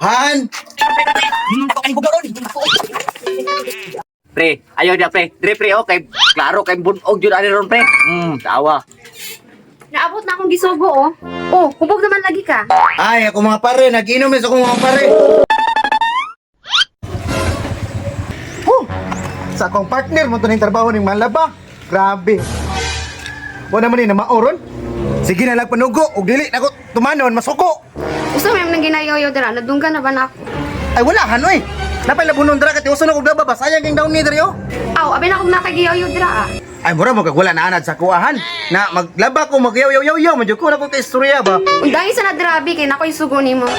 Han! Pre, ayaw niya pre. Dre pre, okay. Klaro kay bunog yun ani ron pre. Tawa. Naabot na akong gisugo oh. Oh, hubog naman lagi ka. Ay, ako mga pare, nag-inom sa akong mga pare. Huh! Sa akong partner mo to ning trabaho ning malaba. Grabe. Wala man ni na maoron. Sige na lang panugo og dili nako tumanon masuko. Usa may nang ginayoyo dira, nadunggan na ba na ako? Ay wala hanoy. Napay labunon dira kay tiuson ako laba ba sayang king down ni diri oh. Aw, abi na akong nakagiyoyo dira ah. Ay mura mo kag wala na anad sa kuahan. Na maglaba ko magyaw yaw yaw yaw man jud ko na ko kay istorya ba. Undahi sa na dira abi kay nako yung sugo nimo.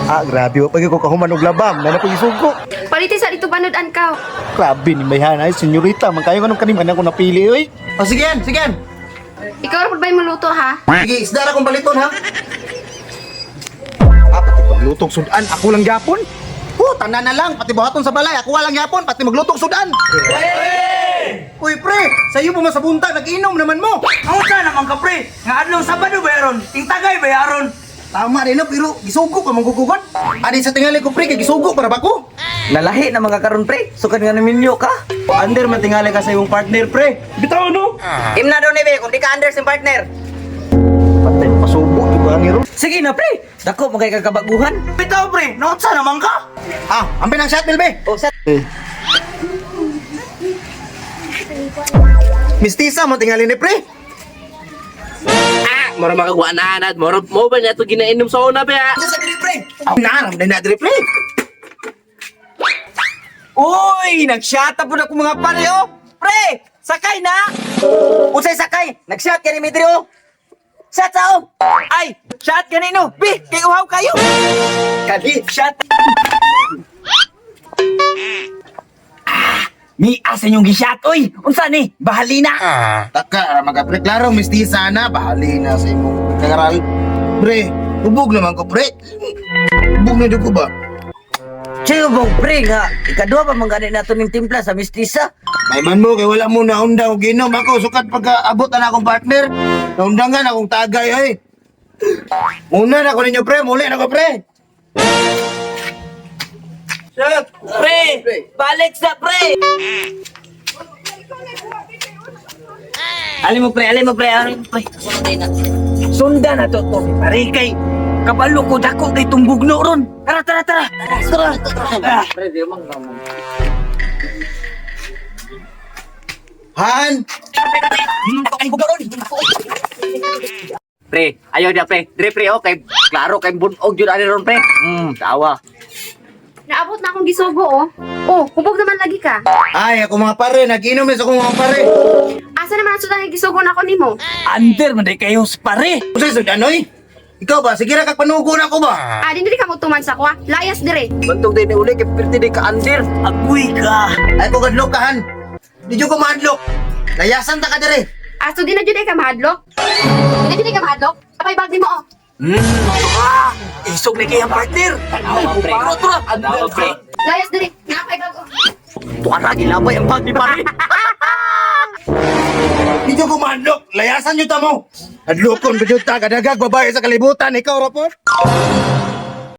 Ah grabe wa pag ko kahuman og laba, na ko isugo. Paliti sa dito panood-an ka. Grabe ni Mayhan ay senyorita man kayo kanong kaniman ako napili oy. Oh sige yan, sige yan. Ikaw ra pud ba'y maluto ha? Sige, isda ra kong baliton ha. Ah, pati paglutong sudan, ako lang gyapon. Oh, tanan na lang, pati buhaton sa balay, ako lang gyapon, pati maglutong sudan. Uy, pre, sayo pa man sa buntag, nag-inom naman mo. Ang unsa naman ka pre? Nga adlaw Sabado ba aron? Tingtagay ba aron? Tama rin, no, pero gisugo ka manggugugon. Ani sa tingali ko, pre, kay gisugo para ba ko? Nalahi na mga karon pre. Sukad nga naminyo ka. Under, matingali ka sa iyong partner, pre. Bitaw no. Imna daw ni be, kung di ka under sin partner. Patay, pasubo, di ba ang Sige na pre. Dako mo kay kakabaguhan. Bitaw pre, naunsa naman ka? Ah, ampin ang shot, Bilbe. Oh, sa Eh. Mistisa mo tingali ni pre. ah, mura makagwa na anad, mura mo ba niya to ginainom sa una be ah. Sa diri pre. Ah, naaram na na diri, pre. Uy, nagshata po na ko mga pare oh. Pre, sakay na. Unsay sakay? Nag-shot ka ni Midri oh. Shot sa oh. Ay, shot kanino? Bi, kay uhaw kayo. Kali. Shot. Ah, ni asa yung gishot oy. Unsa ni? Bahalina. Taka, ra maga pre, klaro mistisa na, bahali na sa imong kagaral. Pre, hubog naman ko, pre. Hubog na jud ko ba? Chiyo bong pre nga, ikaduha pa man gani nato ning timpla sa mistisa. May man mo kay wala mo naunda og ginom ako sukad pagka abot na akong partner. Naundangan akong tagay ay. Una na ko ninyo pre, muli na ko pre. Pre, balik sa pre. Ali mo pre, ali mo pre, ali mo pre. Sundan na to to pare kay kabalo ko dako kay tumbugno ron. Tara tara tara. Tara. Tara. Pre, di man Han, Pre, ayaw niya pre. Dre pre, okay. Klaro kay bunog yun ani ron pre. Tawa. Naabot na akong gisugo oh. Oh, hubog naman lagi ka. ay ako mga pare, nag-inom sa akong mga pare. Asa naman ang sudan nga gisugo na ako nimo? Under man day kayo sa pare. Unsay sudanoy? Ikaw ba sige ra kag panugo na ko ba? Ah, dili ka mo tuman sa kuha. Layas dire. Bantog din ni uli kay perti di ka under. Agoy ka. Ay ko gadlok ka han. Di jud ko mahadlok. Layasan ta ka dire. Aso di na jud ay ka mahadlok. Di na jud ay ka mahadlok. Apay bag nimo oh. Ah, isog ni kay ang partner. Tawa pre. Paro tura. Tawa pre. Layas dire. Napay bag oh. Tuara gilabay ang bag ni pare. Di jud ko mahadlok. Layasan jud ta mo. Hadlokon ba jud ta kadagag babae sa kalibutan ikaw rapor.